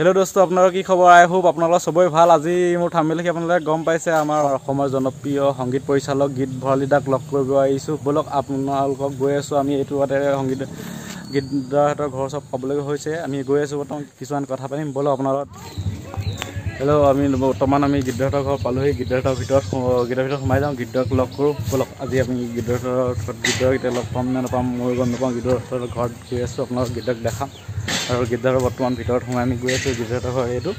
Hello' দোস্ত, আপোনালোকৰ কি খবৰ? আই হোপ আপোনালোকৰ চবেই ভাল। আজি মোৰ থাম্বনেইল দেখি আপোনালোকে গম পাইছে আমাৰ অসমৰ জনপ্ৰিয় সংগীত পৰিচালক গীত ভৰালী দাক লগ কৰিব আহিছোঁ। ব'লক আপোনালোকক গৈ আছোঁ। আমি এইটো বাটেৰে সংগীত গীতদাহঁতৰ ঘৰ চব পাবলৈ হৈছে। আমি গৈ আছোঁ, বৰ্তমান কিছুমান কথা পাতিম। ব'লক আপোনালোক। হেল্ল', আমি বৰ্তমান আমি গীতদাহঁতৰ ঘৰ পালোহি। গীতদাহঁতৰ ভিতৰত গীতৰ ভিতৰত সোমাই যাওঁ, গীতদাক লগ কৰোঁ। ব'লক আজি আমি গীতদাহঁতৰ ঘৰত গীতদাক এতিয়া লগ পাম নে নাপাম ময়ো গম নাপাওঁ। গীতদাহঁতৰ ঘৰত গৈ আছোঁ, আপোনালোক গীতদাক দেখাম। আৰু গীতদাৰ বৰ্তমান ভিতৰত সোমাই আমি গৈ আছোঁ। গীতদাহঁতৰ ঘৰ এইটো।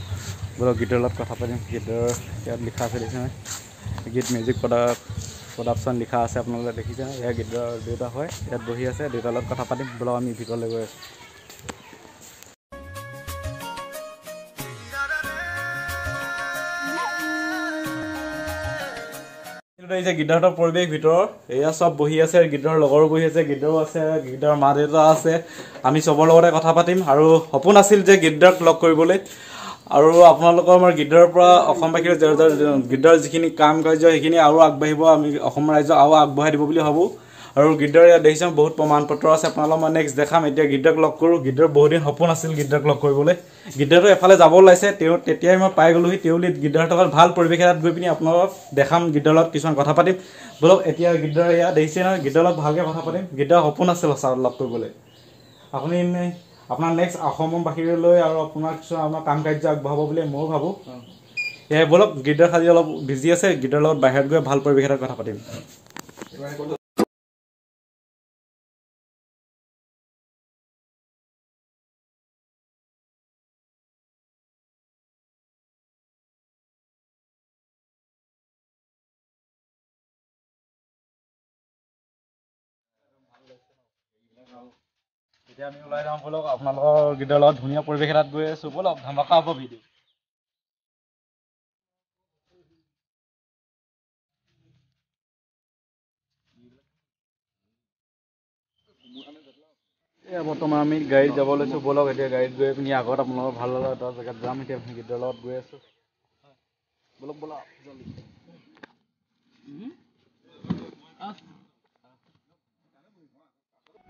ব'লক গীতৰ লগত কথা পাতিম। গীতৰ ইয়াত লিখা আছে, দেখিছেনে? গীত মিউজিক প্ৰডাকশ্যন লিখা আছে, আপোনালোকে দেখিছে। এয়া গীতৰ দেউতা হয়, ইয়াত বহি আছে। দেউতাৰ লগত কথা পাতিম। ব'লক আমি ভিতৰলৈ গৈ আছোঁ। আহিছে গীতদাহঁতৰ পৰিৱেশ ভিতৰৰ। এয়া চব বহি আছে, গীতৰ লগৰো বহি আছে, গীতৰো আছে, গীতৰ মা দেউতা আছে। আমি চবৰ লগতে কথা পাতিম। আৰু সপোন আছিল যে গীতদাক লগ কৰিবলৈ। আৰু আপোনালোকৰ আমাৰ গীতদাৰ পৰা অসমবাসীৰ গীতদাৰ যিখিনি কাম কাৰ্য সেইখিনি আৰু আগবাঢ়িব, আমি অসম ৰাইজক আৰু আগবঢ়াই দিব বুলি ভাবোঁ। আৰু গীতদাৰ ইয়াত দেখিছোঁ বহুত প্ৰমাণ পত্ৰ আছে, আপোনালোক মই নেক্সট দেখাম। এতিয়া গীতদাক লগ কৰোঁ। গীতদাৰ বহুত দিন সপোন আছিল গীতদাক লগ কৰিবলৈ। গীতদাৰটো এফালে যাব ওলাইছে, তেওঁ তেতিয়াই মই পাই গ'লোহি। তেওঁলি গীতদাৰহঁতৰ ভাল পৰিৱেশ এটাত গৈ পিনি আপোনালোকক দেখাম, গীতদাৰ লগত কিছুমান কথা পাতিম। ব'লক এতিয়া গীতদাৰ ইয়াত দেখিছে নহয়, গীতদাৰ লগত ভালকৈ কথা পাতিম। গীতদাৰ সপোন আছিল ছাৰক লগ কৰিবলৈ। আপুনি আপোনাৰ নেক্সট অসমবাসীলৈ আৰু আপোনাৰ কিছুমান আপোনাৰ কাম কাৰ্য আগবঢ়াব বুলি ময়ো ভাবোঁ। এয়াই ব'লক, গীতদাৰ খালি অলপ বিজি আছে, গীতদাৰ লগত বাহিৰত গৈ ভাল পৰিৱেশ এটাত কথা পাতিম। এতিয়া আমি ওলাই যাওঁ। ব'লক আপোনালোকৰ গীতৰ লগত ধুনীয়া পৰিৱেশ এটাত গৈ আছোঁ। ব'লক, ধামাকা হ'ব ভিডিঅ'। এয়া বৰ্তমান আমি গাড়ীত যাব লৈছোঁ। ব'লক এতিয়া গাড়ীত গৈ পিনি আগত আপোনালোকৰ ভাল লগা এটা জেগাত যাম। এতিয়া আমি গীতৰ লগত গৈ আছোঁ। ব'লক ব'লক জলদি।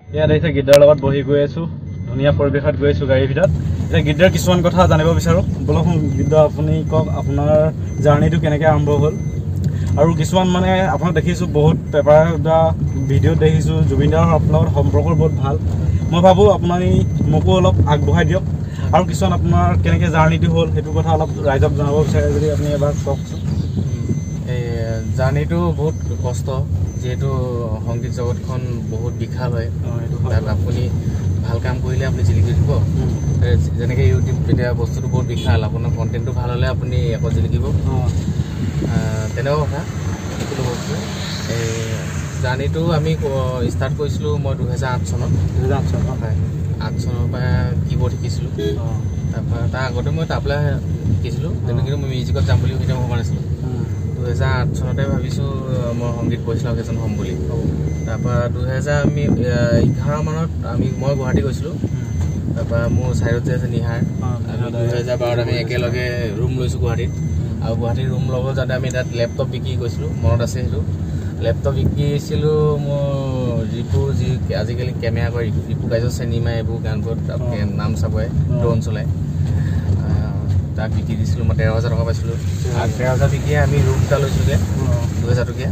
ইয়াত আহিছে গীতদাৰ লগত বহি গৈ আছোঁ, ধুনীয়া পৰিৱেশত গৈ আছোঁ গাড়ীৰ ভিতৰত। এতিয়া গীতদাৰ কিছুমান কথা জানিব বিচাৰোঁ। ব'লক গীতদা, আপুনি কওক আপোনাৰ জাৰ্ণিটো কেনেকৈ আৰম্ভ হ'ল। আৰু কিছুমান মানে আপোনাক দেখিছোঁ বহুত পেপাৰ বা ভিডিঅ'ত দেখিছোঁ জুবিনদাৰ আপোনাৰ লগত সম্পৰ্ক বহুত ভাল। মই ভাবোঁ আপুনি মোকো অলপ আগবঢ়াই দিয়ক। আৰু কিছুমান আপোনাৰ কেনেকৈ জাৰ্ণিটো হ'ল সেইটো কথা অলপ ৰাইজক জনাব বিচাৰে যদি আপুনি এবাৰ কওকচোন। এই জাৰ্ণিটো বহুত কষ্ট, যিহেতু সংগীত জগতখন বহুত বিশাল হয়। তাত আপুনি ভাল কাম কৰিলে আপুনি জিলিকি উঠিব। যেনেকৈ ইউটিউব এতিয়া বস্তুটো বহুত বিশাল, আপোনাৰ কণ্টেণ্টটো ভাল হ'লে আপুনি আকৌ জিলিকিব, তেনেকুৱা কথা। সকলো বস্তু এই জাৰ্ণিটো আমি ষ্টাৰ্ট কৰিছিলোঁ মই 2008 চনত। 2008 চনত? হয়, 8 চনৰ পৰা কীবৰ্ড শিকিছিলোঁ। তাৰপৰা তাৰ আগতে মই তাবলা শিকিছিলোঁ, তেনেকৈ কিন্তু মই মিউজিকত যাম বুলি কেতিয়াও ভবা নাছিলোঁ। 2008 চনতে ভাবিছোঁ মই সংগীত পৰিচালক এজন হ'ম বুলি। তাৰপৰা 2011 মানত মই গুৱাহাটী গৈছিলোঁ। তাৰপৰা মোৰ ছাইডত যে আছে নিহাৰ, আমি 2012 আমি একেলগে ৰুম লৈছোঁ গুৱাহাটীত। আৰু গুৱাহাটীত ৰুম ল'ব যাওঁতে আমি তাত লেপটপ বিক্ৰী কৰিছিলোঁ, মনত আছে সেইটো। লেপটপ বিকিছিলোঁ মোৰ ৰিপু, যি আজিকালি কেমেৰা কৰে, ৰিপু গাইজৰ চিনেমা এইবোৰ গানবোৰত নাম চাবই, ড্ৰোন চলায়, তাক বিকি দিছিলোঁ মই 13,000 টকা পাইছিলোঁ। আৰু 13,000 বিকিয়ে আমি ৰুম এটা লৈছিলোঁগৈ 2,000 টকীয়া।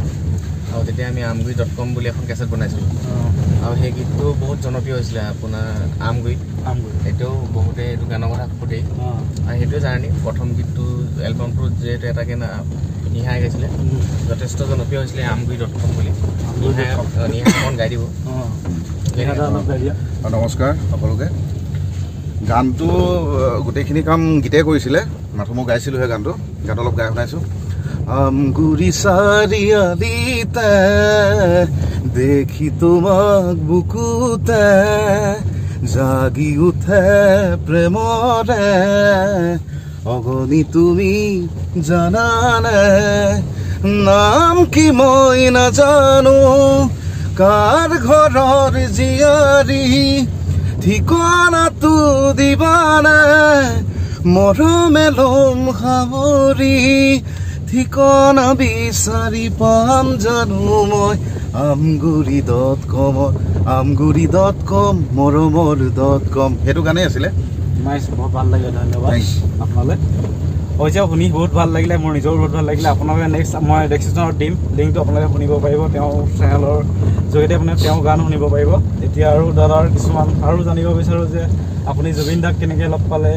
আৰু তেতিয়া আমি আমগুৰি.com বুলি এখন কেছেট বনাইছিলোঁ। আৰু সেই গীতটো বহুত জনপ্ৰিয় হৈছিলে আপোনাৰ আমগুৰিত। এতিয়াও বহুতে এইটো গানৰ কথা সোধেই। আৰু সেইটোৱে জাৰ্ণি। প্ৰথম গীতটো এলবামটো যিহেতু এটাকে নিহাই গাইছিলে, যথেষ্ট জনপ্ৰিয় হৈছিলে আমগুৰি.com বুলি। নিহাই অকণ গাই দিব। নমস্কাৰ সকলোকে। গানটো গোটেইখিনি কাম গীতে কৰিছিলে, মাথো মই গাইছিলোঁহে গানটো। গানটো অলপ গাই শুনাইছোঁ। আমগুৰি চাৰিআলিতে দেখি তোমাক বুকুতে জাগি উঠে প্ৰেমৰে অগনি, তুমি জানানে নাম কি মই নাজানো, কাৰ ঘৰৰ জীয়াৰী ঠিকনাটো দিবানে, মৰমে ল'ম সাৱৰি, ঠিকনা বিচাৰি পাম জানো মই আমগুৰি.com, আমগুৰি.com, মৰমৰ .com। সেইটো গানেই আছিলে। নাইচ, বহুত ভাল লাগিলে, ধন্যবাদ আপোনালৈ। অৱশ্যে শুনি বহুত ভাল লাগিলে, মোৰ নিজৰো বহুত ভাল লাগিলে। আপোনালোকে নেক্সট মই ডেছক্ৰিপশ্যনত দিম লিংকটো, আপোনালোকে শুনিব পাৰিব। তেওঁৰ চেনেলৰ জৰিয়তে আপুনি তেওঁৰ গান শুনিব পাৰিব। এতিয়া আৰু দাদাৰ কিছুমান আৰু জানিব বিচাৰোঁ যে আপুনি জুবিন দাক কেনেকৈ লগ পালে,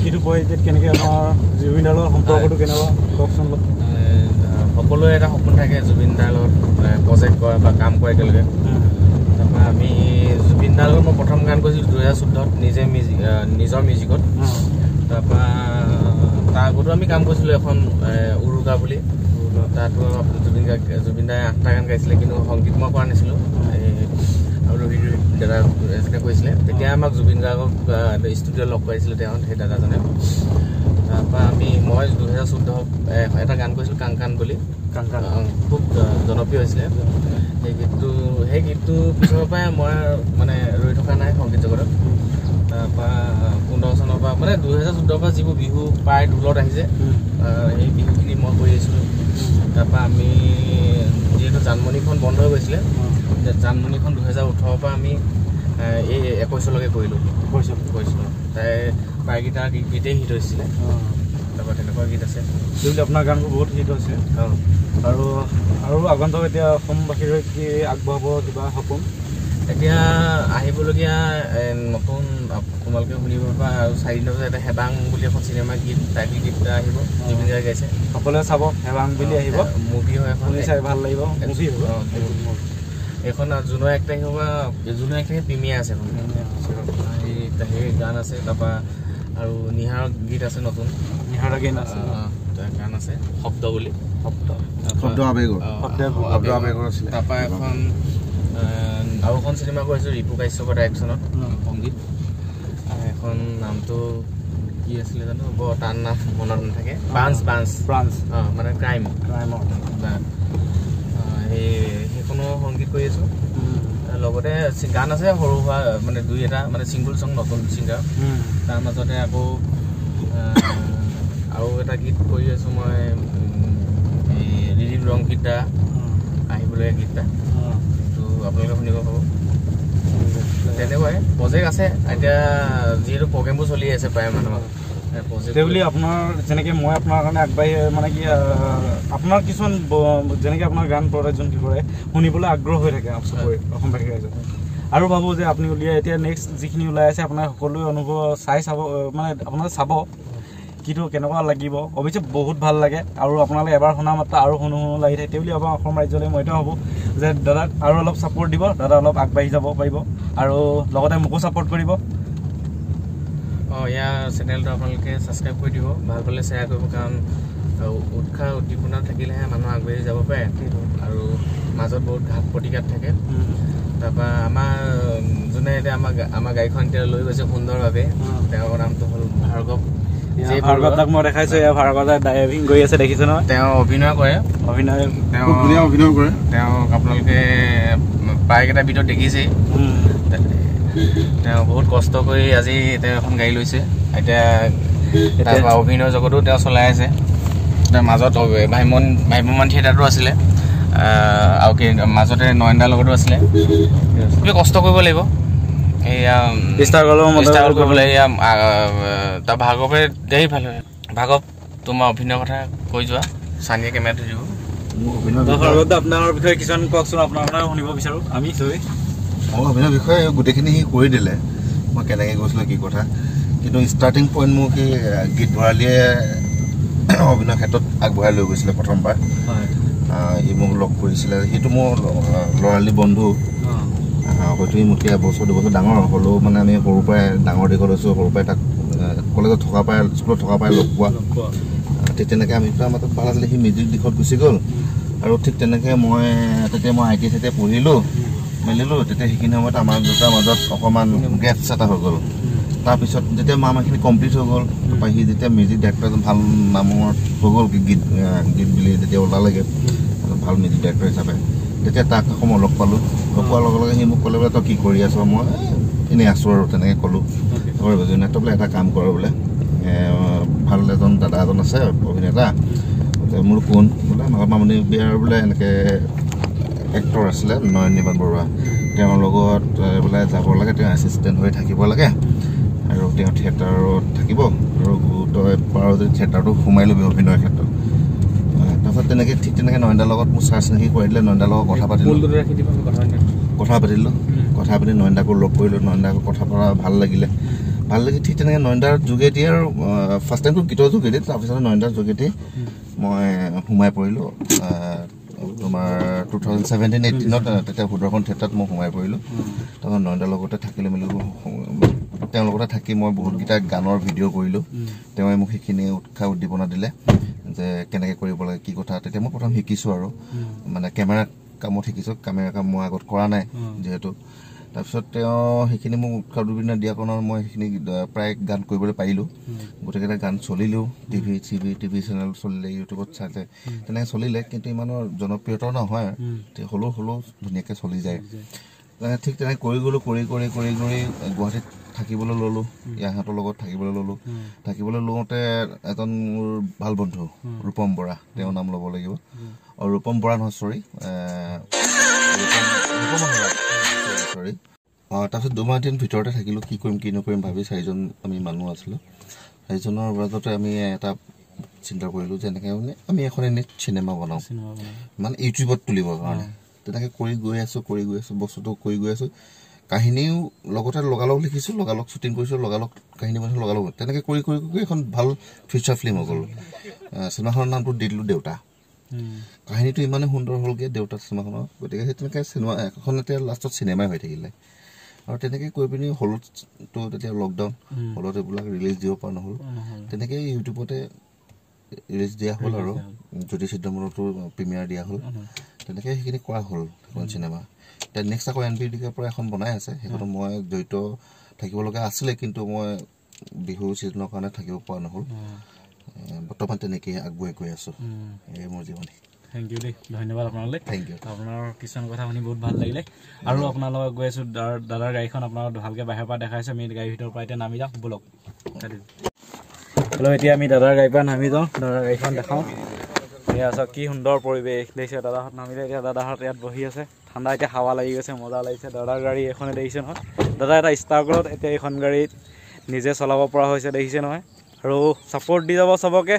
কিটো পৰিস্থিতিত কেনেকৈ আপোনাৰ জুবিন দাৰ লগত সম্পৰ্কটো কেনেকুৱা, কওকচোন অলপ। সকলোৰে এটা সপোন থাকে জুবিন দাৰ লগত প্ৰজেক্ট কৰা বা কাম কৰা একেলগে। তাৰপৰা আমি জুবিন দাৰ লগত মই প্ৰথম গান কৰিছিলোঁ 2014ত নিজে মিউজিক, নিজৰ মিউজিকত। তাৰপৰা তাৰ আগতো আমি কাম কৰিছিলোঁ এখন উৰুকা বুলি, তাতো জুবিন গাৰ্গ, জুবিন দাই 8টা গান গাইছিলে, কিন্তু সংগীত মই কৰা নাছিলোঁ, আৰু দাদা এজনে কৰিছিলে। তেতিয়া আমাক জুবিন গাৰ্গক ষ্টুডিঅ'ত লগ কৰাইছিলে তেওঁ, সেই দাদাজনে। তাৰপৰা মই 2014 এটা গান কৰিছিলোঁ কাংকান বুলি, খুব জনপ্ৰিয় হৈছিলে সেই গীতটো। সেই গীতটো পিছৰ পৰাই মই মানে ৰৈ থকা নাই সংগীত জগতত। তাৰপৰা 15 চনৰ পৰা মানে 2014ৰ পৰা যিবোৰ বিহু প্ৰায় ঢোলত আহিছে, সেই বিহুখিনি মই কৰি আছিলোঁ। তাৰপৰা আমি যিহেতু জানমণিখন বন্ধ হৈ গৈছিলে, জানমণিখন 2018ৰ পৰা আমি এই 21লৈকে কৰিলোঁ, কৰিছিলোঁ। তাই প্ৰায়কেইটা গীতেই হিট হৈছিলে। তাৰপৰা তেনেকুৱা গীত আছে। আপোনাৰ গানবোৰ বহুত হিট হৈছে। আৰু আৰু আগন্তুক এতিয়া অসমবাসীৰ কি আগবঢ়াব কিবা সপোন? এতিয়া আহিবলগীয়া নতুন তোমালোকে শুনিব পৰা আৰু 4 দিনৰ পিছত এটা হেবাং বুলি এখন চিনেমা গীত, টাইটেল গীত এটা আহিব, জুবিন গাৰ্গে গাইছে। সকলোৱে চাব, হেবাং বুলি আহিব, মুভি হয় এখন, চাই ভাল লাগিব। মুভি হ'ব এইখন। জুনৰ 1 তাৰিখৰ পৰা, জুনৰ 1 তাৰিখে প্ৰিমিয়াৰ আছে এখন, সেই গান আছে। তাৰপৰা আৰু নিহাৰৰ গীত আছে, নতুন নিহাৰৰ গীত আছে, গান আছে শব্দ বুলি, শব্দ আবেগৰ, শব্দ আবেগৰ আছিলে। তাৰপৰা এখন আৰু এখন চিনেমা কৰিছোঁ ৰিপু কাশ্যপৰ ডাইৰেকশ্যনত সংগীত, এখন নামটো কি আছিলে জানো, বৰ টান নাম মনত নাথাকে। বান্স, বান্স, ব্ৰাঞ্চ, অঁ মানে ক্ৰাইম, ক্ৰাইমৰ সেই সেইখনো সংগীত কৰি আছোঁ। লগতে গান আছে সৰু সুৰা, মানে দুই এটা মানে ছিংগল চং, নতুন ছিংগাৰ। তাৰ মাজতে আকৌ আৰু এটা গীত কৰি আছোঁ মই, এই ৰিদিপ ৰং গীত এটা আহিবলগীয়া গীত এটা, সেইটো আপোনালোকে শুনিব পাব। তেনেকুৱাই প্ৰজেক্ট আছে এতিয়া, যিহেতু প্ৰগ্ৰেমবোৰ চলি আছে প্ৰায় মানুহৰ। সেইবুলি আপোনাৰ যেনেকৈ মই আপোনাৰ কাৰণে আগবাঢ়ি মানে কি আপোনাৰ কিছুমান যেনেকৈ আপোনাৰ গান প্ৰডাকশ্যন কি কৰে শুনিবলৈ আগ্ৰহ হৈ থাকে চবৰে অসমবাসী ৰাইজৰ। আৰু ভাবোঁ যে আপুনি উলিয়াই এতিয়া নেক্সট যিখিনি ওলাই আছে আপোনাৰ সকলোৱে অনুভৱ চাই চাব, মানে আপোনালোকে চাব কিটো কেনেকুৱা লাগিব। অৱশ্যে বহুত ভাল লাগে আৰু আপোনালোকে এবাৰ শুনা মাত্ৰ আৰু শুনো শুনো লাগি থাকে। বুলি আপোনাৰ অসম ৰাজ্যলৈ মই এইটো ভাবোঁ যে দাদাক আৰু অলপ ছাপৰ্ট দিব, দাদা অলপ আগবাঢ়ি যাব পাৰিব আৰু লগতে মোকো ছাপৰ্ট কৰিব। অঁ, ইয়াৰ চেনেলটো আপোনালোকে ছাবস্ক্ৰাইব কৰি দিব, ভাল পালে শ্বেয়াৰ কৰিব, কাৰণ উৎসাহ উদ্দীপনা থাকিলেহে মানুহ আগবাঢ়ি যাব পাৰে। আৰু মাজত বহুত ঘাত প্ৰতিঘাত থাকে। তাৰপৰা আমাৰ যোনে এতিয়া আমাৰ গাড়ীখন এতিয়া লৈ গৈছে সুন্দৰভাৱে, তেওঁৰ নামটো হ'ল ভাৰ্গৱ। ভাৰ্গৱ দাক মই দেখাইছোঁ, এয়া ভাৰ্গৱ দাই ড্ৰাইভিং কৰি আছে, দেখিছে নহয়। তেওঁ অভিনয় কৰে, অভিনয় তেওঁ ধুনীয়া অভিনয় কৰে। তেওঁক আপোনালোকে প্ৰায়কেইটা ভিডিঅ'ত দেখিছেই। তেওঁ বহুত কষ্ট কৰি আজি তেওঁ এখন গাড়ী লৈছে। এতিয়া তাৰপৰা অভিনয় জগতো তেওঁ চলাই আছে। তাৰ মাজত ভ্ৰাম্যমান থিয়েটাৰটো আছিলে, আৰু কি মাজতে নয়নদাৰ লগতো আছিলে। খুবেই কষ্ট কৰিব লাগিব, এয়া ষ্ট্ৰাগল কৰিব লাগিব। এয়া তাৰ ভাৰ্গৱে দেই ভাল হয়। ভাৰ্গৱ, তোমাৰ অভিনয়ৰ কথা কৈ যোৱা, চানিয়ে কেমেৰাটো দিব। আপোনাৰ বিষয়ে কিছুমান কওকচোন, আপোনাৰ কথা শুনিব বিচাৰোঁ আমি চবেই। মোৰ অভিনয়ৰ বিষয়ে গোটেইখিনি সি কৰি দিলে, মই কেনেকৈ গৈছিলোঁ কি কথা। কিন্তু ষ্টাৰ্টিং পইণ্ট মোক সেই গীত ভঁৰালীয়ে অভিনয়ৰ ক্ষেত্ৰত আগবঢ়াই লৈ গৈছিলে প্ৰথমবাৰ। সি মোক লগ কৰিছিলে, সিটো মোৰ ল'ৰালি বন্ধু, হয়তো সি মোতকৈ এবছৰ দুবছৰ ডাঙৰ হ'লেও মানে আমি সৰুৰ পৰাই ডাঙৰ দীঘল হৈছোঁ, সৰুৰ পৰাই তাক কলেজত থকা পৰাই স্কুলত থকা পৰাই লগ পোৱা। ঠিক তেনেকৈ আমি দুটাৰ মাজত ভাল আছিলে। সি মিউজিক দিশত গুচি গ'ল আৰু ঠিক তেনেকৈ মই তেতিয়া মই I T I পঢ়িলোঁ মেলিলোঁ। তেতিয়া সেইখিনি সময়ত আমাৰ দুটাৰ মাজত অকণমান গেপছ এটা হৈ গ'ল। তাৰপিছত যেতিয়া আমাৰখিনি কমপ্লিট হৈ গ'ল, তাৰপৰা সি যেতিয়া মিউজিক ডাইৰেক্টৰ এজন ভাল নামৰ হৈ গ'ল, গীত গীত বুলি যেতিয়া ওলালেগৈ ভাল মিউজিক ডাইৰেক্টৰ হিচাপে, তেতিয়া তাক আকৌ মই লগ পালোঁ। লগ পোৱাৰ লগে লগে সি মোক ক'লে বোলে তই কি কৰি আছ? মই এনেই আছোঁ আৰু তেনেকৈ ক'লোঁ। তই বোলে এটা কাম কৰ বোলে, ভাল এজন দাদা এজন আছে অভিনেতা, মোৰ কোন বোলে মামনি বিয়াৰ বোলে এনেকৈ এক্টৰ আছিলে নয়ন নিবান বৰুৱা, তেওঁৰ লগত বোলে যাব লাগে, তেওঁ এছিষ্টেণ্ট হৈ থাকিব লাগে আৰু তেওঁ থিয়েটাৰত থাকিব আৰু তই পাৰ যদি থিয়েটাৰটো সোমাই ল'বি অভিনয়ৰ ক্ষেত্ৰত। তাৰপিছত তেনেকৈ ঠিক তেনেকৈ নয়নদাৰ লগত মোৰ চাৰ চিনাকি কৰি দিলে। নয়নদাৰ লগত কথা পাতিলোঁ, কথা পাতি নয়নদাকো লগ কৰিলোঁ। নয়নদাকো কথা পতা ভাল লাগিলে, ভাল লাগি ঠিক তেনেকৈ নয়নদাৰ যোগেদি আৰু ফাৰ্ষ্ট টাইমটো গীতৰ যোগেদি, তাৰপিছত নয়নদাৰ যোগেদি মই সোমাই পৰিলোঁ তোমাৰ 2017-18 তেতিয়া সুদৰ্শন থিয়েটাৰত মই সোমাই পৰিলোঁ। তাৰপিছত নয়নদাৰ লগতে থাকিলোঁ মেলিলোঁ, তেওঁৰ লগতে থাকি মই বহুতকেইটা গানৰ ভিডিঅ' কৰিলোঁ। তেওঁৱে মোক সেইখিনি উৎসাহ উদ্দীপনা দিলে যে কেনেকৈ কৰিব লাগে কি কথা। তেতিয়া মই প্ৰথম শিকিছোঁ আৰু মানে কেমেৰা কামত শিকিছোঁ, কেমেৰা কাম মই আগত কৰা নাই যিহেতু। তাৰপিছত তেওঁ সেইখিনি মোক উৎসাহ উদ্দীপনা দিয়াৰ কাৰণে মই সেইখিনি প্ৰায় গান কৰিবলৈ পাৰিলোঁ। গোটেইকেইটা গান চলিলেও, টিভি চেনেল চলিলে, ইউটিউবত চালে, তেনেকৈ চলিলে। কিন্তু ইমানো জনপ্ৰিয়তাও নহয়, হ'লেও ধুনীয়াকৈ চলি যায়। ঠিক তেনেকৈ কৰি গ'লোঁ, কৰি কৰি কৰি কৰি গুৱাহাটীত থাকিবলৈ ল'লোঁ, ইহঁতৰ লগত থাকিবলৈ ল'লোঁ। থাকিবলৈ লওঁতে এজন মোৰ ভাল বন্ধু ৰূপম বৰা, তেওঁৰ নাম ল'ব লাগিব। আৰু ৰূপম বৰা নহয়, চৰি, চৰি। তাৰপিছত 2 মাহ দিন ভিতৰতে থাকিলোঁ। কি কৰিম কি নকৰিম ভাবি 4জন আমি মানুহ আছিলোঁ। 4জনৰ মাজতে আমি এটা চিন্তা কৰিলোঁ যে এনেকৈ মানে আমি এখন এনেই চিনেমা বনাওঁ, মানে ইউটিউবত তুলিবৰ কাৰণে। তেনেকৈ কৰি গৈ আছোঁ, বস্তুটো কৰি গৈ আছোঁ। কাহিনীও লগতে লগালগ লিখিছোঁ, লগালগ শ্বুটিং কৰিছোঁ, লগালগ কাহিনী বনাইছোঁ, লগালগ তেনেকৈ কৰি কৰি কৰি এখন ভাল ফিচাৰ ফিল্ম হৈ গ'ল। চিনেমাখনৰ নামটো দি দিলোঁ দেউতা। কাহিনীটো ইমানেই সুন্দৰ হ'লগৈ দেউতা চিনেমাখনৰ, গতিকে সেই তেনেকৈ চিনেমা এখন এতিয়া লাষ্টত চিনেমাই হৈ থাকিলে। আৰু তেনেকৈ কৰি পিনি হলততো তেতিয়া লকডাউন, হলত এইবিলাক ৰিলিজ দিব পৰা নহ'ল। তেনেকৈ ইউটিউবতে ৰিলিজ দিয়া হ'ল আৰু জ্যোতি চিদ্ৰমনতো প্ৰিমিয়াৰ দিয়া হ'ল। তেনেকৈ সেইখিনি কৰা হ'ল সেইখন চিনেমা। এতিয়া নেক্সট আকৌ এন বি ডিকাৰ পৰা এখন বনাই আছে, সেইখনত মই জড়িত থাকিব লগা আছিলে, কিন্তু মই বিহু ছিজনৰ কাৰণে থাকিব পৰা নহ'ল। বৰ্তমান তেনেকেই আগবঢ়াই গৈ আছোঁ। এই মোৰ জীৱনী। Thank U দেই, ধন্যবাদ আপোনালৈ। Thank U. আপোনাৰ কিছুমান কথা শুনি বহুত ভাল লাগিলে। আৰু আপোনাৰ লগত গৈ আছোঁ, দাদাৰ গাড়ীখন আপোনালোক ভালকৈ বাহিৰৰ পৰা দেখাইছোঁ। আমি গাড়ীৰ ভিতৰৰ পৰা এতিয়া নামি যাওঁ, ব'লক। হেল্ল', এতিয়া আমি দাদাৰ গাড়ীৰ পৰা নামি যাওঁ, দাদাৰ গাড়ীখন দেখাওঁ। এয়া চাওক কি সুন্দৰ পৰিৱেশ দেখিছে। দাদাহঁত নামিলে, এতিয়া দাদাহঁত ইয়াত বহি আছে। ঠাণ্ডা এতিয়া হাৱা লাগি গৈছে, মজা লাগিছে। দাদাৰ গাড়ী এইখনে দেখিছে নহয়, দাদা এটা ষ্টাৰকলত এতিয়া এইখন গাড়ীত নিজে চলাব পৰা হৈছে, দেখিছে নহয়। আৰু ছাপৰ্ট দি যাব চবকে।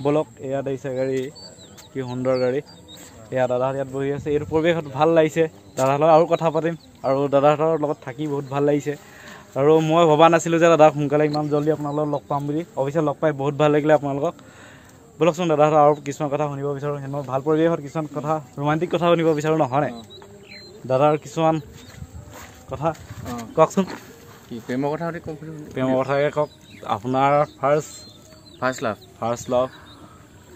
ব'লক, এয়া দেখিছে গাড়ী, কি সুন্দৰ গাড়ী। এয়া দাদাহঁত ইয়াত বহি আছে। এইটো পৰিৱেশত ভাল লাগিছে। দাদাহঁতৰ লগত আৰু কথা পাতিম, আৰু দাদাহঁতৰ লগত থাকি বহুত ভাল লাগিছে। আৰু মই ভবা নাছিলোঁ যে দাদাক সোনকালে ইমান জল্দি আপোনালোকক লগ পাম বুলি। অৱশ্যে লগ পাই বহুত ভাল লাগিলে আপোনালোকক। ব'লকচোন দাদাহঁতৰ আৰু কিছুমান কথা শুনিব বিচাৰোঁ। মই ভাল পৰিৱেশত কিছুমান কথা, ৰোমান্টিক কথা শুনিব বিচাৰোঁ, নহয়নে? দাদাৰ কিছুমান কথা কওকচোন। কি প্ৰেমৰ কথা? প্ৰেমৰ কথাকে কওক। আপোনাৰ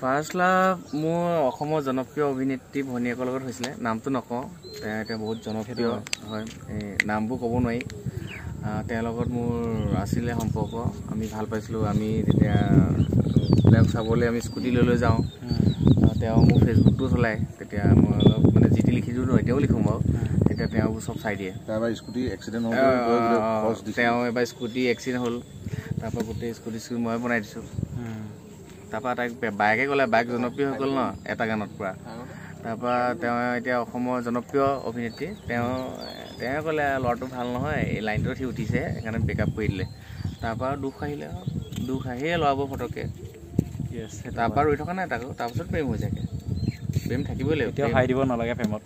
ফাৰ্ষ্ট লাভ মোৰ অসমৰ জনপ্ৰিয় অভিনেত্ৰী ভনীয়েকৰ লগত হৈছিলে। নামটো নকওঁ, তেওঁ এতিয়া বহুত জনপ্ৰিয় হয়, এই নামবোৰ ক'ব নোৱাৰি। তেওঁৰ লগত মোৰ আছিলে সম্পৰ্ক, আমি ভাল পাইছিলোঁ। আমি তেতিয়া তেওঁক চাবলৈ আমি স্কুটি লৈ লৈ যাওঁ। তেওঁ মোৰ ফেচবুকটো চলায়, তেতিয়া মই অলপ মানে যি টি লিখি দিওঁ, এতিয়াও লিখোঁ বাৰু। তেতিয়া তেওঁ চব চাই দিয়ে। তেওঁ এবাৰ স্কুটি এক্সিডেণ্ট হ'ল, তাৰপৰা গোটেই স্কুটি মই বনাই দিছোঁ। তাৰপৰা তাইক বায়েকে ক'লে, বায়েক জনপ্ৰিয় হৈ গ'ল ন এটা গানত পূৰা। তাৰপৰা তেওঁ এতিয়া অসমৰ জনপ্ৰিয় অভিনেত্ৰী। তেওঁ ক'লে ল'ৰাটো ভাল নহয়, এই লাইনটোত সি উঠিছে, সেইকাৰণে ব্ৰেকআপ কৰি দিলে। তাৰপৰা দুখ আহিলে, দুখ আহিয়ে ল'ৰাবোৰ ফটককৈ। তাৰপৰা ৰৈ থকা নাই তাকো, তাৰপিছত প্ৰেম হৈ থাকে। প্ৰেম থাকিবই লাগিব, এতিয়াও হাই দিব নালাগে প্ৰেমত।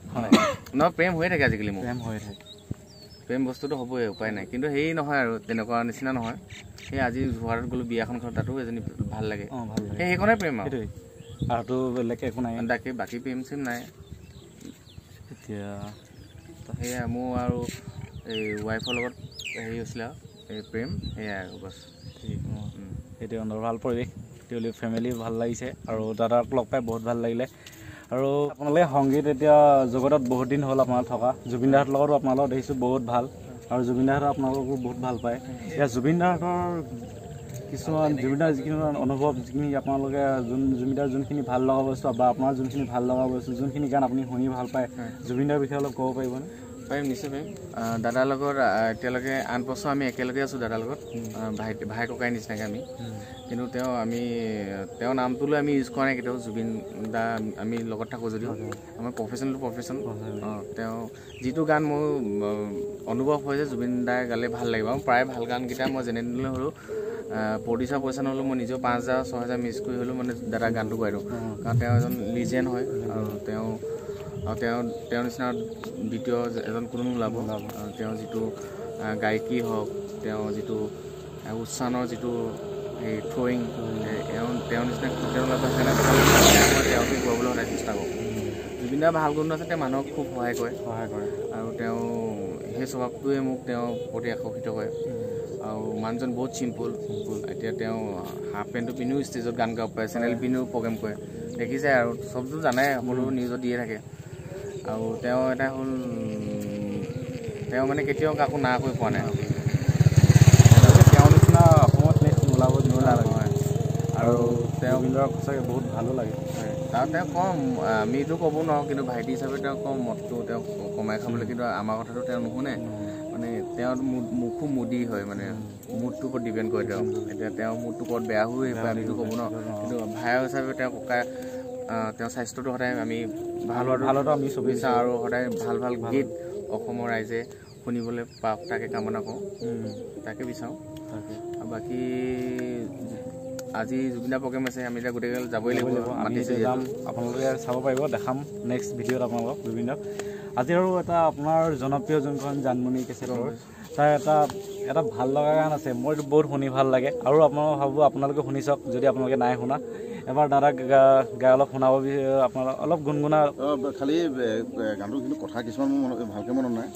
নহয়, প্ৰেম হৈয়ে থাকে আজিকালি। মোৰ প্ৰেম হৈয়ে থাকে, প্ৰেম বস্তুটো হ'বই, উপায় নাই। কিন্তু হেৰি নহয় আৰু তেনেকুৱা নিচিনা নহয়। সেই আজি যোৰহাটত গ'লোঁ বিয়াখন খালোঁ, তাতো এজনী ভাল লাগে, সেই সেইখনে প্ৰেম আৰু আৰুতো বেলেগ একো নাই। বাকী প্ৰেম চেম নাই এতিয়া। সেয়াই মোৰ আৰু এই ৱাইফৰ লগত হেৰি হৈছিলে আৰু এই প্ৰেম, সেয়াই আৰু বছ। ঠিক, সেইটো সুন্দৰ ভাল পৰিৱেশ, তেওঁলোক ফেমিলি ভাল লাগিছে। আৰু দাদাক লগ পাই বহুত ভাল লাগিলে। আৰু আপোনালোকে সংগীত এতিয়া জগতত বহুত দিন হ'ল আপোনাৰ থকা, জুবিন দাহঁতৰ লগতো আপোনালোকক দেখিছোঁ বহুত ভাল, আৰু জুবিন দাহঁতৰ আপোনালোকো বহুত ভাল পায়। এতিয়া জুবিন দাহঁতৰ কিছুমান, জুবিন দাৰ যিখিনি অনুভৱ, যিখিনি আপোনালোকে জুবিন দাৰ যোনখিনি ভাল লগা বস্তু বা আপোনাৰ যোনখিনি ভাল লগা বস্তু, যোনখিনি গান আপুনি শুনি ভাল পায়, জুবিন দাৰ বিষয়ে অলপ ক'ব পাৰিবনে? পাৰিম, নিশ্চয় পাৰিম। দাদাৰ লগত এতিয়ালৈকে 8 বছৰ আমি একেলগে আছোঁ দাদাৰ লগত, ভাই ককাই নিচিনাকৈ আমি। কিন্তু তেওঁ আমি তেওঁৰ নামটো লৈ আমি ইউজ কৰা নাই কেতিয়াও। জুবিন দা আমি লগত থাকোঁ যদিও আমাৰ প্ৰফেশ্যনটো প্ৰফেশ্যন। তেওঁ যিটো গান মোৰ অনুভৱ হয় যে জুবিন দাই গালে ভাল লাগিব, প্ৰায় ভাল গানকেইটা মই যেনে তেনে হ'লেও প্ৰডিউচাৰ পইচা নহ'লেও মই নিজেও 5,000 6,000 মিছ কৰি হ'লেও মানে দাদাৰ গানটো গাই দিওঁ। কাৰণ তেওঁ এজন লিজেণ্ড হয় আৰু তেওঁ তেওঁৰ নিচিনা দ্বিতীয় এজন কোনো নোলাব। তেওঁ যিটো গায়কী হওক, তেওঁ যিটো উচ্চাৰণৰ যিটো এই থ্ৰয়িং, তেওঁৰ নিচিনা কেতিয়াও নোলাব। সেইকাৰণে মই তেওঁকে গোৱাবলৈ সদায় চেষ্টা কৰোঁ। জুবিন দাৰ ভাল গুণ আছে, তেওঁ মানুহক খুব সহায় কৰে আৰু তেওঁ সেই স্বভাৱটোৱে মোক তেওঁৰ প্ৰতি আকৰ্ষিত কৰে। আৰু মানুহজন বহুত চিম্পুল। এতিয়া তেওঁ হাফ পেণ্টটো পিন্ধিও ষ্টেজত গান গাব পাৰে, চেনেল পিন্ধিও প্ৰগ্ৰেম কৰে, দেখিছে আৰু চবটো জানে, সকলো নিউজত দিয়ে থাকে। আৰু তেওঁ এটা হ'ল, তেওঁ মানে কেতিয়াও কাকো না কৰি পোৱা নাই। তেওঁৰ নিচিনা অসমত নেক্সট নোলাব হয়। আৰু তেওঁ সঁচাকৈ বহুত ভালো লাগে। তাৰ তেওঁ কম, আমিতো ক'ব নোৱাৰোঁ, কিন্তু ভাইটি হিচাপে তেওঁ কম মদটো তেওঁ কমাই খাবলৈ, কিন্তু আমাৰ কথাটো তেওঁ নুশুনে। মানে তেওঁৰ মুখো মুদি হয়, মানে মুডটোৰ ওপৰত ডিপেণ্ড কৰে তেওঁ। এতিয়া তেওঁৰ মুডটো ক'ত বেয়া হৈ পাৰে আমিতো ক'ব নোৱাৰোঁ, কিন্তু ভাই হিচাপে তেওঁ ককাই তেওঁৰ স্বাস্থ্যটো সদায় আমি ভাল হোৱাটো আমি বিচাৰোঁ আৰু সদায় ভাল ভাল গীত অসমৰ ৰাইজে শুনিবলৈ পাওক তাকে কামনা কৰোঁ, তাকে বিচাৰোঁ। আৰু বাকী আজি জুবিন দা প্ৰগ্ৰেম আছে, আমি এতিয়া গোটেইকেইটা যাবই লাগিব, মাতিছে যাম, আপোনালোকে চাব পাৰিব, দেখাম নেক্সট ভিডিঅ'ত আপোনালোকক জুবিন দাক। আজি আৰু এটা আপোনাৰ জনপ্ৰিয় যোনখন জানমণি কেছেটৰ তাৰ এটা ভাল লগা গান আছে, মই বহুত শুনি ভাল লাগে আৰু আপোনালোক ভাবোঁ আপোনালোকে শুনি চাওক যদি আপোনালোকে নাই শুনা। এবাৰ দাদাক গাই অলপ শুনাব, আপোনালোক অলপ গুণগুণা। খালি গানটো কিন্তু কথা কিছুমান মোৰ ভালকৈ মনত নাই,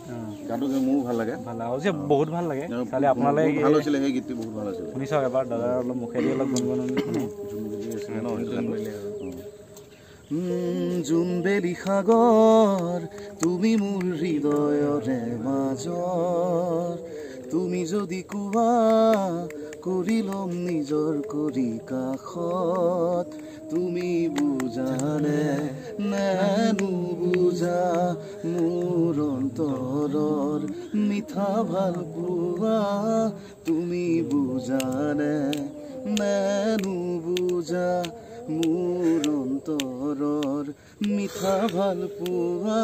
গানটো মোৰো ভাল লাগে, ভাল লাগে বহুত ভাল লাগে। খালি আপোনালোকে ভাল হৈছিলে সেই গীতটো, বহুত ভাল হৈছিলে। শুনি চাওক এবাৰ দাদাৰ অলপ মুখেদি অলপ গুণগুণনি শুনো। জোনবেলি সাগৰ তুমি মোৰ হৃদয়ৰে মাজৰ, তুমি যদি কোৱা কৰি ল'ম নিজৰ কৰি কাষত, তুমি বুজানে নে নুবুজা মোৰ অন্তৰৰ মিঠা ভাল পোৱা, তুমি বুজানে নে নুবুজা মোৰ অন্তৰৰ মিঠা ভাল পোৱা।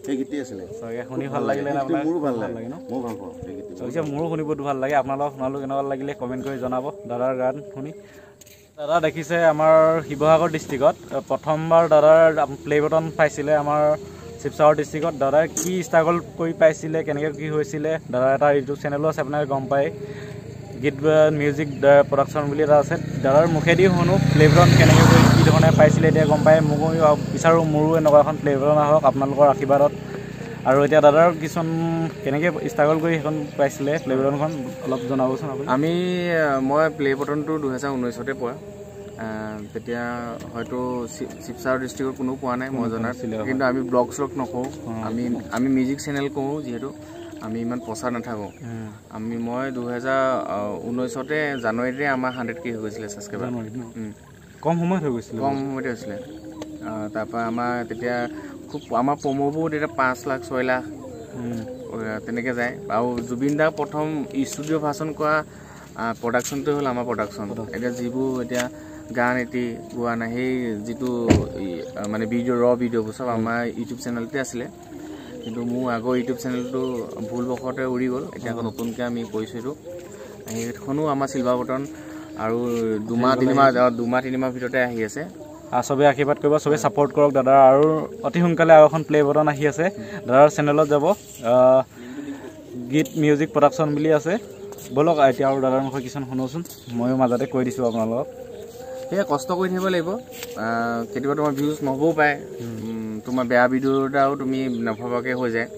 সেই গীতটি আছিলে শুনি ভাল লাগিলে, মোৰো ভাল লাগে ন, ময়ো ভাল পাওঁ সেই গীতটি। মোৰো শুনি বহুত ভাল লাগে। আপোনালোকক শুনালোঁ কেনেকুৱা লাগিলে কমেণ্ট কৰি জনাব দাদাৰ গান শুনি। দাদা দেখিছে আমাৰ শিৱসাগৰ ডিষ্ট্ৰিক্টত প্ৰথমবাৰ দাদাৰ প্লে বটন পাইছিলে আমাৰ শিৱসাগৰ ডিষ্ট্ৰিক্টত। দাদাই কি ষ্ট্ৰাগল কৰি পাইছিলে, কেনেকৈ কি হৈছিলে, দাদাৰ এটা ইউটিউব চেনেলো আছে, আপোনালোকে গম পায়, গীত মিউজিক প্ৰডাকশ্যন বুলি এটা আছে। দাদাৰ মুখেদি শুনো প্লে বটন কেনেকৈ কৰি কি ধৰণে পাইছিলে এতিয়া গম পায়। মোকো বিচাৰোঁ মোৰো এনেকুৱা এখন প্লে বটন আহক আপোনালোকৰ আশীৰ্বাদত। আৰু এতিয়া দাদাৰ কিছুমান কেনেকৈ ষ্ট্ৰাগল কৰি সেইখন পাইছিলে প্লে বটনখন অলপ জনাবচোন আপুনি। মই প্লে বটনটো 2019তে পোৱা, তেতিয়া হয়তো শিৱসাগৰ ডিষ্ট্ৰিক্টত কোনো পোৱা নাই মই জনাত, কিন্তু আমি ব্লগ শ্লগ নকৰোঁ, আমি মিউজিক চেনেল কৰোঁ, যিহেতু আমি ইমান প্ৰচাৰ নাথাকোঁ। মই 2019তে জানুৱাৰীতে আমাৰ 100K হৈ গৈছিলে ছাবস্ক্ৰাইবাৰ, কম সময়ত হৈ গৈছিলে, কম সময়তে হৈছিলে। তাৰপৰা আমাৰ তেতিয়া খুব আমাৰ প্ৰম'বোৰ তেতিয়া 5 লাখ 6 লাখ তেনেকৈ যায়। আৰু জুবিন দাৰ প্ৰথম ষ্টুডিঅ' ভাৰ্চন কৰা প্ৰডাকশ্যনটোৱে হ'ল আমাৰ প্ৰডাকশ্যন। এতিয়া যিবোৰ এতিয়া গান এটি গোৱা নাই, সেই যিটো মানে ভিডিঅ' ৰ ভিডিঅ'বোৰ চব আমাৰ ইউটিউব চেনেলতে আছিলে, কিন্তু মোৰ আগৰ ইউটিউব চেনেলটো ভুলবশতে উৰি গ'ল। এতিয়া আকৌ নতুনকৈ আমি কৰিছোঁ এইটো, সেইখনো আমাৰ চিলভাৰ বটন আৰু দুমাহ তিনিমাহ ভিতৰতে আহি আছে। চবেই আশীৰ্বাদ কৰিব, চবেই ছাপৰ্ট কৰক দাদাৰ। আৰু অতি সোনকালে আৰু এখন প্লে বটন আহি আছে, দাদাৰ চেনেলত যাব, গীত মিউজিক প্ৰডাকশ্যন বুলি আছে। ব'লক এতিয়া আৰু দাদাৰ মুখত কিছুমান শুনোচোন, ময়ো মাজতে কৈ দিছোঁ আপোনালোকক। সেয়া কষ্ট কৰি থাকিব লাগিব, কেতিয়াবা তোমাৰ ভিউজ নহ'বও পাৰে, তোমাৰ বেয়া ভিডিঅ' এটাও তুমি নভবাকৈ হৈ যায়।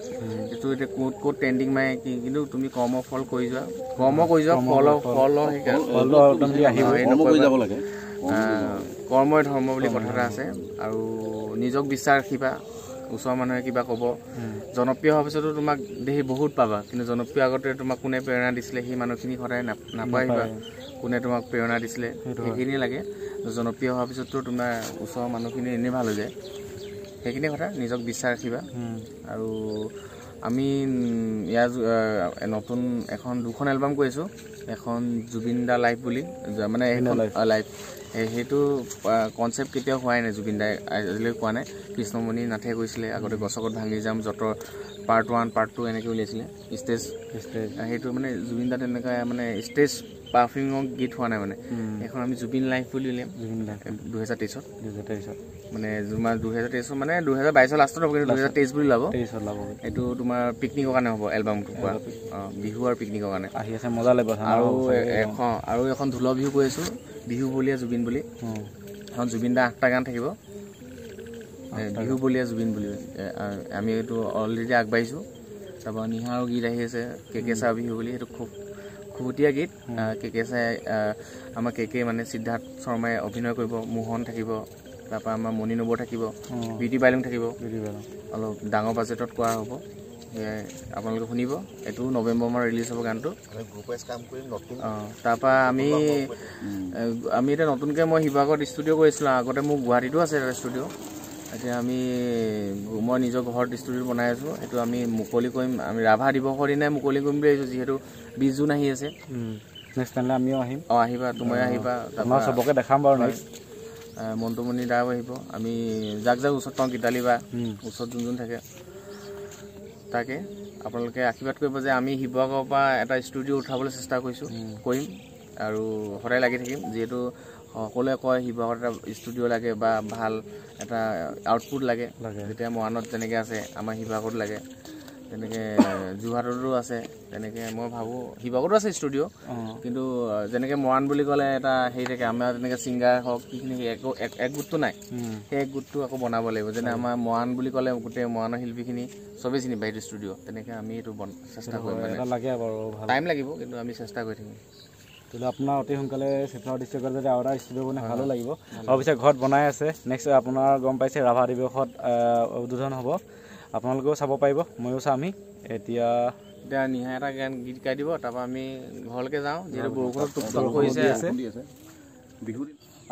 এইটো এতিয়া ক'ত ক'ত ট্ৰেণ্ডিং মাৰে কি, কিন্তু তুমি কৰ্ম ফল কৰি যোৱা, কৰ্ম কৰি যোৱা, ফল ফল লাগে। কৰ্মই ধৰ্ম বুলি কথা এটা আছে। আৰু নিজক বিশ্বাস ৰাখিবা, ওচৰৰ মানুহে কিবা ক'ব, জনপ্ৰিয় হোৱাৰ পিছতো তোমাক দেখি বহুত পাবা, কিন্তু জনপ্ৰিয় আগতে তোমাক কোনে প্ৰেৰণা দিছিলে সেই মানুহখিনি সদায় নাপাহিবা, কোনে তোমাক প্ৰেৰণা দিছিলে সেইখিনিয়ে লাগে। জনপ্ৰিয় হোৱাৰ পিছততো তোমাৰ ওচৰৰ মানুহখিনি এনেই ভাল হৈ যায়। সেইখিনিয়ে কথা, নিজক বিশ্বাস ৰাখিবা। আৰু আমি ইয়াৰ নতুন এখন 2খন এলবাম কৰিছোঁ, এখন জুবিন দা লাইভ বুলি, মানে সেইখন লাইভ, সেইটো কনচেপ্ট কেতিয়াও হোৱাই নাই, জুবিন দাই আজিলৈকে কোৱা নাই। কৃষ্ণমণি নাথে কৈছিলে আগতে গছকত ভাঙি যাম যঁতৰ পাৰ্ট 1 পাৰ্ট 2 এনেকৈ উলিয়াইছিলে ষ্টেজ, সেইটো মানে জুবিন দা তেনেকুৱা মানে ষ্টেজ পাৰফৰ্মিঙৰ গীত হোৱা নাই মানে। সেইখন আমি জুবিন লাইভ বুলি উলিয়াম 2023ত, 2023ত মানে 2023 মানে 2022ৰ লাষ্টত হ'ব, কিন্তু 2023 বুলি ওলাব। এইটো তোমাৰ পিকনিকৰ কাৰণে হ'ব এলবামটো, কোৱা বিহু আৰু পিকনিকৰ কাৰণে আহি আছে, মজা লাগিব। আৰু এখন ঢোলৰ বিহু কৰি আছোঁ, বিহু বলিয়া জুবিন বুলি, এখন জুবিন দা 8টা গান থাকিব, বিহু বলিয়া জুবিন বুলি। আমি এইটো অলৰেডি আগবাঢ়িছোঁ। তাৰপৰা নিহাৰো গীত আহি আছে, কে কে চাহ বিহু বুলি, সেইটো খুব খুহুতীয়া গীত। কে কে চাই আমাৰ কে কে মানে সিদ্ধাৰ্থ শৰ্মাই অভিনয় কৰিব, মোহন থাকিব, তাৰপৰা আমাৰ মণি নবৰ থাকিব, বিউটি বাইলুং থাকিব, অলপ ডাঙৰ বাজেটত কৰা হ'ব, সেয়াই আপোনালোকে শুনিব। এইটো নৱেম্বৰ মাহত ৰিলিজ হ'ব গানটো। তাৰপৰা আমি আমি এতিয়া নতুনকৈ মই শিৱসাগৰত ষ্টুডিঅ' কৰিছিলোঁ, আগতে মোৰ গুৱাহাটীতো আছে এটা ষ্টুডিঅ', এতিয়া আমি মই নিজৰ ঘৰত ষ্টুডিঅ' বনাই আছোঁ। সেইটো আমি মুকলি কৰিম, আমি ৰাভা দিৱসৰ দিনাই মুকলি কৰিম বুলি ভাবিছোঁ, যিহেতু 20 জুন আহি আছে। নেক্সট টাইমলৈ আমিও আহিম। অঁ আহিবা, তুমিও আহিবা, তাৰপৰা চবকে দেখাম বাৰু। নেক্সট মন্টুমণি দাও আহিব, আমি যাক যাক ওচৰত পাওঁ, গীতালি বা ওচৰত যোন যোন থাকে, তাকে আপোনালোকে আশীৰ্বাদ কৰিব যে আমি শিৱসাগৰৰ পৰা এটা ষ্টুডিঅ' উঠাবলৈ চেষ্টা কৰিছোঁ, কৰিম আৰু সদায় লাগি থাকিম। যিহেতু সকলোৱে কয় শিৱসাগৰত এটা ষ্টুডিঅ' লাগে বা ভাল এটা আউটপুট লাগে, যেতিয়া মৰাণত যেনেকৈ আছে আমাৰ শিৱসাগৰত লাগে, তেনেকৈ যোৰহাটতো আছে, তেনেকৈ মই ভাবোঁ শিৱসাগৰতো আছে ষ্টুডিঅ', কিন্তু যেনেকৈ মৰাণ বুলি ক'লে এটা হেৰি থাকে, আমাৰ তেনেকৈ ছিংগাৰ হওক কিখিনি একো এক গোটটো নাই, সেই এক গোটটো আকৌ বনাব লাগিব। যেনে আমাৰ মৰাণ বুলি ক'লে গোটেই মৰাণৰ শিল্পীখিনি চবেই চিনি পায় সেইটো ষ্টুডিঅ', তেনেকৈ আমি এইটো চেষ্টা কৰিম, টাইম লাগিব কিন্তু আমি চেষ্টা কৰি থাকিম। কিন্তু আপোনাৰ অতি সোনকালে শিৱসাগৰ ডিষ্ট্ৰিক্টত যদি আৰু এটা ষ্টুডিঅ' বনাই ভালো লাগিব। আৰু পিছে ঘৰত বনাই আছে, নেক্সট আপোনাৰ গম পাইছে ৰাভা দিৱসত উদ্বোধন হ'ব, আপোনালোকেও চাব পাৰিব, ময়ো চামহি। এতিয়া এতিয়া নিহা এটা গান গীত গাই দিব, তাৰপৰা আমি ঘৰলৈকে যাওঁ, যিহেতু বৰষুণত টুপ কৰিছে। বিহু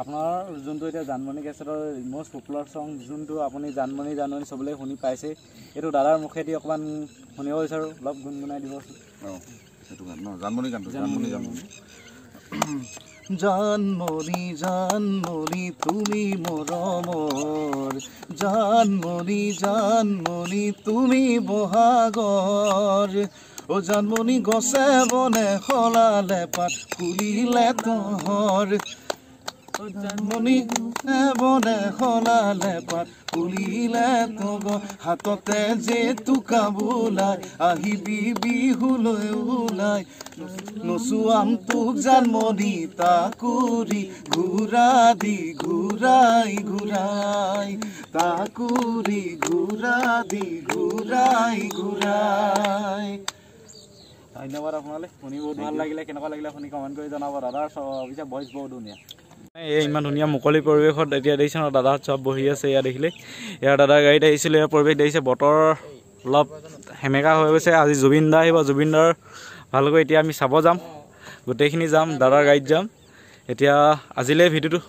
আপোনাৰ যোনটো এতিয়া জানমণি কেছেটৰ মষ্ট পপুলাৰ ছং, যোনটো আপুনি জানমণি জানমণি চবলৈ শুনি পাইছে, এইটো দাদাৰ মুখেদি অকণমান শুনিব বিচাৰোঁ, অলপ গুণগুণাই দিবচোন। অঁ সেইটো গান ন, জানমণি গানটো, জানমণি জানমণি জানমণি জানমণি তুমি মৰমৰ, জানমণি জানমণি তুমি বহাগৰ, অ জানমণি গছে বনে সলালে পাত ফুলিলে তহৰ, জানমণি বনে সলালে পাত ফুলিলে তগৰ, হাততে জেতুকা বোলাই আহিবি বিহুলৈ ওলাই, নচুৱাম তোক জানমণি তাকুৰি ঘূৰা দি ঘূৰাই ঘূৰাই, তাকুৰি ঘূৰা দি ঘূৰাই ঘূৰাই। ধন্যবাদ আপোনালৈ, শুনি বহুত ভাল লাগিলে। কেনেকুৱা লাগিলে শুনি কমেণ্ট কৰি জনাব। দাদাৰ পিছে ভইচ বহুত ধুনীয়া। এই ইমান ধুনীয়া মুকলি পৰিৱেশত এতিয়া দেখিছে ন, দাদাহঁত চব বহি আছে ইয়াত দেখিলে। ইয়াৰ দাদাৰ গাড়ীত আহিছিলোঁ, ইয়াৰ পৰিৱেশ দেখিছে, বতৰ অলপ সেমেকা হৈ গৈছে। আজি জুবিন দা আহিব, জুবিন দাৰ ভালকৈ এতিয়া আমি চাব যাম, গোটেইখিনি যাম, দাদাৰ গাড়ীত যাম। এতিয়া আজিলৈ ভিডিঅ'টো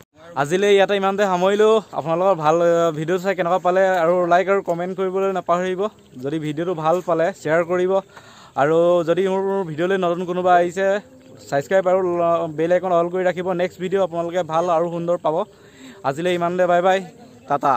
আজিলৈ ইয়াতে ইমানতে সামৰিলোঁ। আপোনালোকৰ ভাল ভিডিঅ' চাই কেনেকুৱা পালে আৰু লাইক আৰু কমেণ্ট কৰিবলৈ নাপাহৰিব। যদি ভিডিঅ'টো ভাল পালে শ্বেয়াৰ কৰিব, আৰু যদি মোৰ ভিডিঅ'লৈ নতুন কোনোবা আহিছে ছাবস্ক্ৰাইব আৰু বেল আইকন অল কৰি ৰাখিব। নেক্সট ভিডিঅ' আপোনালোকে ভাল আৰু সুন্দৰ পাব। আজিলৈ ইমানতে, বাই বাই, টাটা।